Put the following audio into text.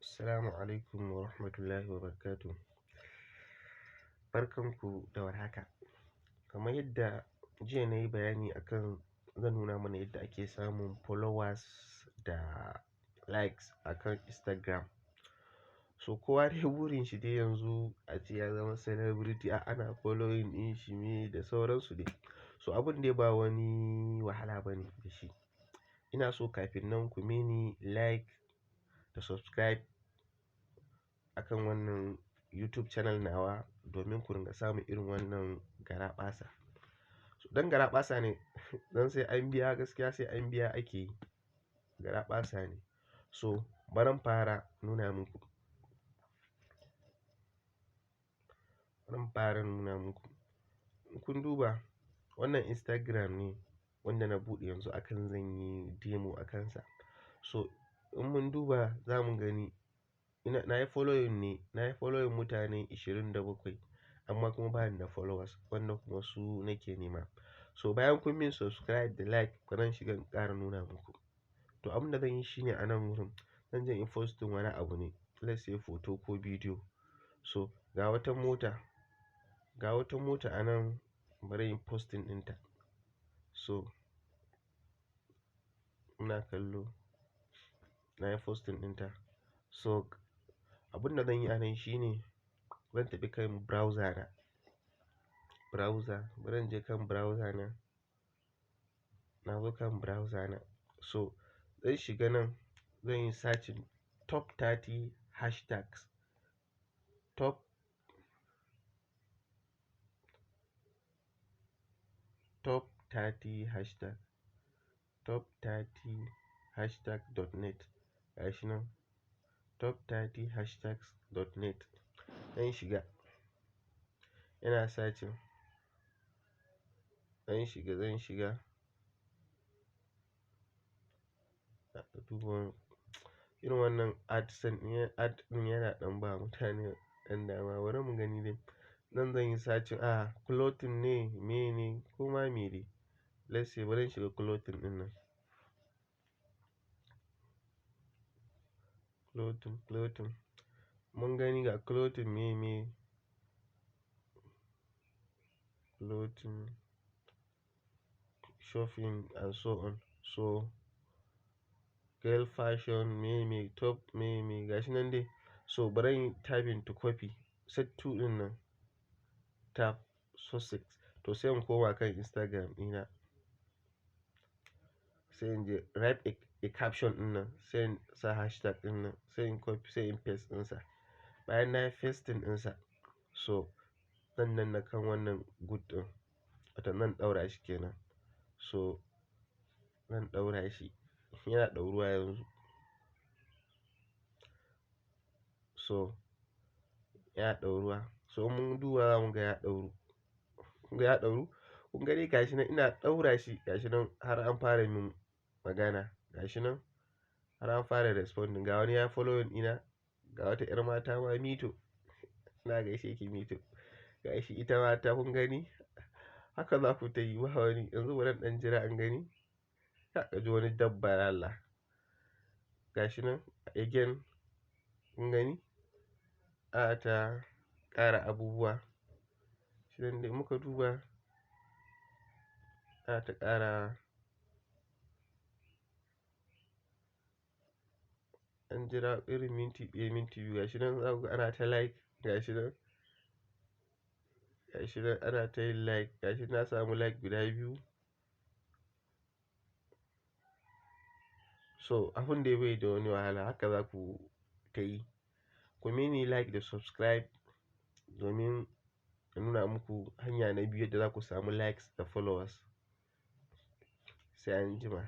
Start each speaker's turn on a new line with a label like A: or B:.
A: Assalamu alaikum wa rahmatullahi wa barakatuh. Barkanku da warhaka. Kamar yadda jiya na yi bayani akan zan nuna mana yadda ake samun followers da likes akan Instagram. So kowa dai burin shi dai yanzu a ce ya zama celebrity, a ana following ɗin shi me da sauransu dai. So abun dai ba wani wahala bane da shi. Ina so kafin nan ku mini like da subscribe akan wannan YouTube channel nawa domin ku ringa samun irin wannan garaɓasa. So dan garaɓasa ne, dan sai an biya gaskiya sai an biya ake yi. Garaɓasa ne. So bari in fara nuna muku. Bari in fara nuna muku. In kun duba wannan Instagram ne wanda na buɗe yanzu akan zan yi demo a kansa. So in mun duba za mu gani ina na yi following ne, na yi following mutane 27 amma kuma bani da followers wanda kuma su nake nema. So bayan kun min subscribe da like bari in shiga in ƙara nuna muku. To abin da zan yi shine a nan wurin zan je in posting wani abu ne, let's say photo ko bidiyo. So ga wata mota a nan bari in posting ɗinta. So ina kallo na yi posting ɗinta. So abin da zan yi a nan shine zan tafi kan browser na. Browser, bari in je kan browser na. Na zo kan browser na. So zan shiga nan zan yi searching top 30 hashtags. Top top 30 hashtag top 30 hashtag dot net. Gashi nan top 30 hashtags dot net. Zan shiga. Ina searching. Zan shiga, zan shiga. Duba irin wannan ad send ad ɗin yana ɗan ba mutane ɗan dama. Bari mu gani dai. Nan zan yi searching, a clothing ne, me ne ko ma me dai. Let's say bari in shiga clothing ɗin nan. Clothing, clothing. Mun gani ga clothing me me. Clothing, shopping and so on. So girl fashion me me top me me gashi nan dai. So bari in yi typing to copy set 2 ɗin nan tab so 6. To sai in koma kan Instagram ɗina. Sai in je write a caption ɗin nan, sai in sa hashtag ɗin nan, sai in copy sai in paste ɗinsa. Bayan na yi pasting ɗinsa, so zan danna kan wannan good ɗin. Wato zan ɗaura shi kenan. So zan ɗaura shi. Yana ɗauruwa yanzu. So yana ɗauruwa. So in mun duba za mu ga ya ɗauru. Kun ga ya ɗauru? Kun ga dai gashi nan ina ɗaura shi gashi nan har an fara min magana. Gashi nan har an fara responding. Ga wani ya following ɗina. Ga wata 'yar mata ma Mito. Ina gaishe ki Mito. Gashi ita ma ta kun gani? Haka za ku ta yi ba wani. Yanzu bari in ɗan jira an gani. Ka ji wani dabba da Allah. Gashi nan again kun gani? Ana ta ƙara abubuwa. Shi nan dai muka duba ana ta ƙara. An jira irin minti ɗaya, minti biyu gashi nan za ku ga ana ta like gashi nan. Gashi nan ana ta yin like gashi na samu like guda biyu. So abun dai bai da wani wahala haka za ku ta yi. Ku mini like da subscribe domin in nuna muku hanya na biyu yadda za ku samu likes da followers. Sai anjima.